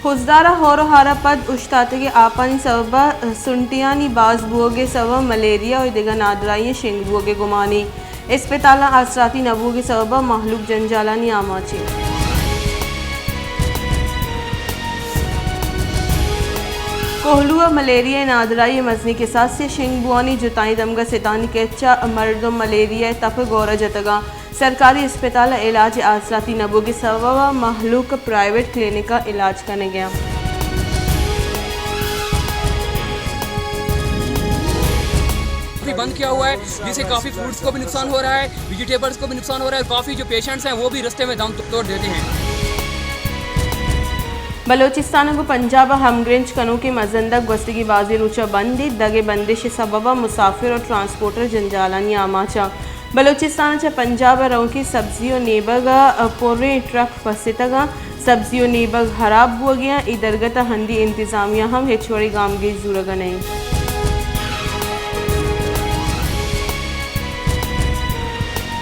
خضدار ءَ ہور ءُ ہار ءَ پد اوشتاتگیں آپانی سبب ءَ سنٹیانی باز بوگ ءِ سبب ءَ ملیریا ءُ دگہ نادراہی ءِ شنگ بوگ ءِ گمانے۔ اسپتالاں آسراتی نہ بوگ ءِ سبب ءَ مہلوک جنجالانی آماچ اِنت۔ کوہلو ءَ ملیریا ءِ نادراہی ءِ مزنیں کساسے شنگ بوانی۔ جتائیں دمگ ءَ ستانی کچ ءَ مردم ملیریا ءِ تپ ءِ گور ءَ جتگ اَنت۔ سرکاری اسپتال ءَ علاج ءِ آسراتی نہ بوگ ءِ سبب ءَ مہلوک پرائیویٹ کلینک ءَ علاج کنگ ءَ اَنت۔ بھی بند کیا ہوا ہے، جس سے کافی فروٹس کو بھی نقصان ہو رہا ہے، ویجیٹیبلز کو بھی نقصان ہو رہا ہے اور کافی جو پیشنٹس ہیں وہ بھی رستے میں دم توڑ دیتے ہیں۔ بلوچستان ءَ گوں پنجاب ءَ ہمگرنچ کنوکیں مزندگ گوستگیں بازیں روچ ءَ بند اِنت۔ دگ ءِ بندش ءِ سبب ءَ مسافر ءُ ٹرانسپورٹر جنجالانی آماچ اَنت۔ بلوچستان ءَ چہ پنجاب ءَ روکیں سبزی ءُ نیبگ ءَ پریں ٹرک پسیتگ اَنت۔ سبزی ءُ نیبگ ہراب بوگ ءَ اَنت۔ اے درگت ءَ ہندی انتظامیہ ہم ہچ وڑیں گامگیج زورگ ءَ نہ اِنت۔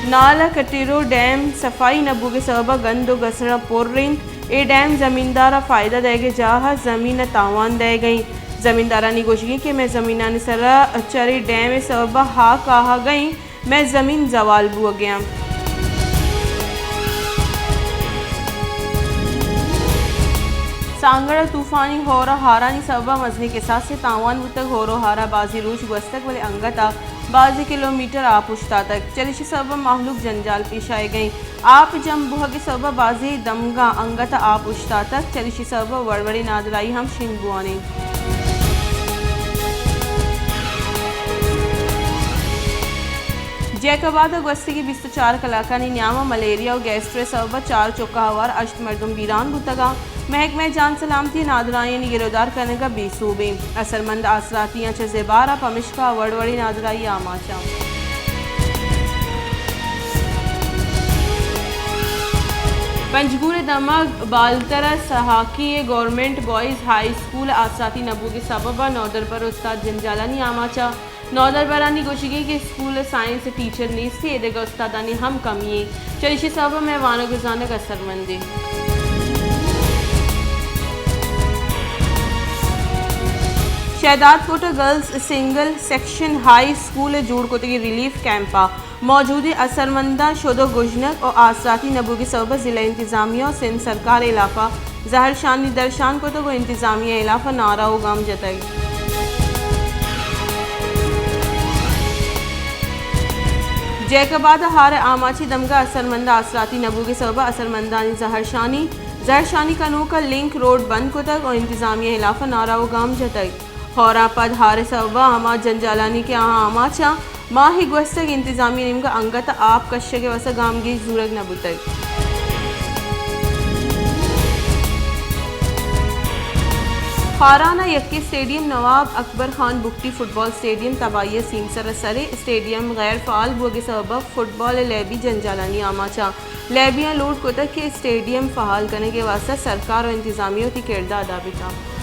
نال ءِ کٹیرو ڈیم صفائی نہ بوگ ءِ سبب ءَ گند ءُ گسڑاں پر اِنت۔ اے ڈیم زمیندار ءَ فائدہ دئیگ ءِ جاہ ءَ زمین ءَ تاوان دئیگ ءَ اِنت۔ زمیندارانی گوشگ اِنت کہ مئے زمینانی سرا چرے ڈیم ءِ سبب ءَ ہاک آہگ ءَ اِنت، مئے زمین زوال بوگ ءَ اِنت۔ سانگڑ ءَ طوفانی ہور ءُ ہارانی سبب ءَ مزنیں کساسے تاوان بوتگ۔ ہور ءُ ہار ءَ بازیں روچ گوستگ، بلے انگت ءَ بازیں کلومیٹر آپ اوشتاتگ۔ چریشی سبب ءَ مہلوک جنجال پیش آیگ ءَ اِنت۔ آپ جم بوہگ ءِ سبب ءَ بازیں دمگاں انگت ءَ آپ اوشتاتگ، چریشی سبب ءَ وڑ وڑیں نادراہی ہم شنگ بوان اِنت۔ جیکب آباد ءَ گوستگیں بیست ءُ چار کلاکانی نیام ءَ ملیریا ءُ گیسٹرو ءِ سبب ءَ چار چک ءَ ہوار ہشت مردم بیران بوتگ اَنت۔ محکمہ جان سلامتی ءَ نادراہیانی گرودار کنگ ءَ بے سوب اِنت۔ اثرمند آسراتیاں چہ زبہر اَنت، پمشکا وڑ وڑیں نادراہی آماچ اَنت۔ پنجگور ءِ دمگ بالتر ءَ سہاکی ءِ گورنمنٹ بوائز ہائی اسکول ءَ آسراتی نہ بوگ ءِ سبب ءَ نودربر استاد جنجالانی آماچ اَنت۔ نودربرانی گوشگ اِنت کہ اسکول ءَ سائنس ٹیچر نیست اِنت، ایدگہ استادانی ہم کمی اِنت، چریشی سبب ءَ مئے وانگ ءُ زانگ اثرمند اِنت۔ شہداد کوٹ ءَ girls single section high school ءَ جوڑ کتگیں ریلیف کیمپ ءَ موجودیں اثرمنداں شد ءُ گژنگ ءُ آسراتی نہ بوگ ءِ سبب ءَ ضلع انتظامیہ ءُ سندھ سرکار ءِ ہلاپ ءَ زہرشانی درشان کتگ ءُ انتظامیہ ءِ ہلاپ ءَ نعرہ ءُ گام جتگ۔ جیکب آباد ءَ ہار ءِ آماچی دمگ ءَ اثرمند ءِ آسراتی نہ بوگ ءِ سبب ءَ اثرمندانی زہرشانی، زہرشانی کنوک ءَ لنک روڈ بند کتگ ءُ انتظامیہ ءِ ہلاپ ءَ نعرہ ءُ گام جتگ۔ ہور ءَ پد ہار ءِ سبب ءَ ہما جنجالانی کہ آہاں آماچ اَنت، ماہے گوستگ انتظامیہ ءِ نیمگ ءَ انگت ءَ آپ کشگ ءِ واستہ گامگیج زورگ نہ بوتگ۔ خاران ءَ یکیں اسٹیڈیم نواب اکبر خان بگٹی فٹبال اسٹیڈیم تباہی ءِ سیمسر ءَ سر اِنت۔ اسٹیڈیم غیر فعال بوگ ءِ سبب ءَ فٹبال ءِ لیبی جنجالانی آماچ اَنت۔ لیبیاں لوٹ کتگ کہ اسٹیڈیم فعال کنگ ءِ واستہ سرکار ءُ انتظامیہ وتی کرد ءَ ادا بہ کنت۔